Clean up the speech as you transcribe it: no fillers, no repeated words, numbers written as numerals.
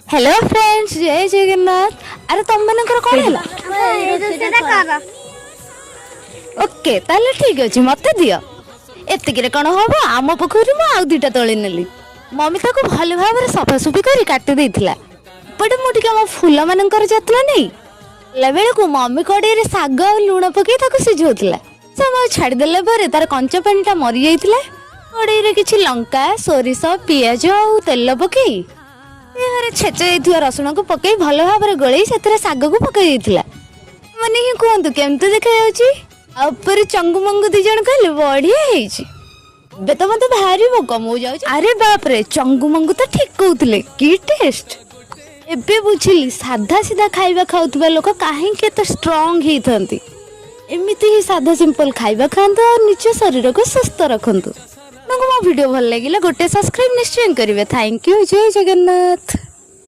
Hello friends, ଜୟ ଜଗନ୍ନାଥ। ଆରେ, ତମମାନଙ୍କର କ'ଣ ହେଲା? ରୋଷେଇଟା କର। ଓକେ, ତାହେଲେ ଠିକ ଅଛି, ମତେ ଦିଅ। ଏତିକିରେ କ'ଣ ହବ? ଆମ ପୋଖରୀରୁ ମୁଁ ଆଉ 2ଟା ତୋଳି ନେଲି। ମମି ତାକୁ ଭଲ ଭାବରେ ସଫାସୁଫି କରି କାଟି ଦେଇଥିଲା। ଏପଟେ ମୁଁ ଟିକେ ମୋ ଫୁଲମାନଙ୍କର ଯତ୍ନ ନେଇ ହେଲା ବେଳକୁ ମମି କଡ଼େଇରେ ଶାଗ ଆଉ ଲୁଣ ପକେଇ ତାକୁ ସିଝଉଥିଲା। ସମୟ ଛାଡ଼ିଦେଲା ପରେ ତାର କଞ୍ଚା ପାଣିଟା ମରିଯାଇଥିଲା। କଡ଼େଇରେ କିଛି ଲଙ୍କା, ସୋରିଷ, ପିଆଜ ଆଉ ତେଲ ପକେଇ ଦେହରେ ଛେଚା ଯାଇଥିବା ରସୁଣକୁ ପକେଇ ଭଲ ଭାବରେ ଗୋଳେଇ ସେଥିରେ ଶାଗକୁ ପକେଇ ଦେଇଥିଲା। ମାନେ ହିଁ କୁହନ୍ତୁ, କେମିତି ଦେଖାଯାଉଛି? ଆଉ ଉପରେ ଚଙ୍ଗୁ ମଙ୍ଗୁ 2 ଜଣ କହିଲେ, ବଢିଆ ହେଇଛି। ଏବେ ତ ମତେ ଭାରି ଭୋକ, ମୁଁ ଯାଉଛି। ଆରେ ବାପରେ, ଚଙ୍ଗୁ ମଙ୍ଗୁ ତ ଠିକ କହୁଥିଲେ, କି ଟେଷ୍ଟ! ଏବେ ବୁଝିଲି ସାଧା ସିଧା ଖାଇବା ଖାଉଥିବା ଲୋକ କାହିଁକି ଏତେ ଷ୍ଟ୍ରଙ୍ଗ ହେଇଥାନ୍ତି। ଏମିତି ହିଁ ସାଧା ସିମ୍ପଲ ଖାଇବା ଖାଆନ୍ତୁ ଆଉ ନିଜ ଶରୀରକୁ ସୁସ୍ଥ ରଖନ୍ତୁ। ଆପଣଙ୍କୁ ମୋ ଭିଡ଼ିଓ ଭଲ ଲାଗିଲେ ଗୋଟେ ସବସ୍କ୍ରାଇବ ନିଶ୍ଚୟ କରିବେ। Thank you. Jay Jagannath.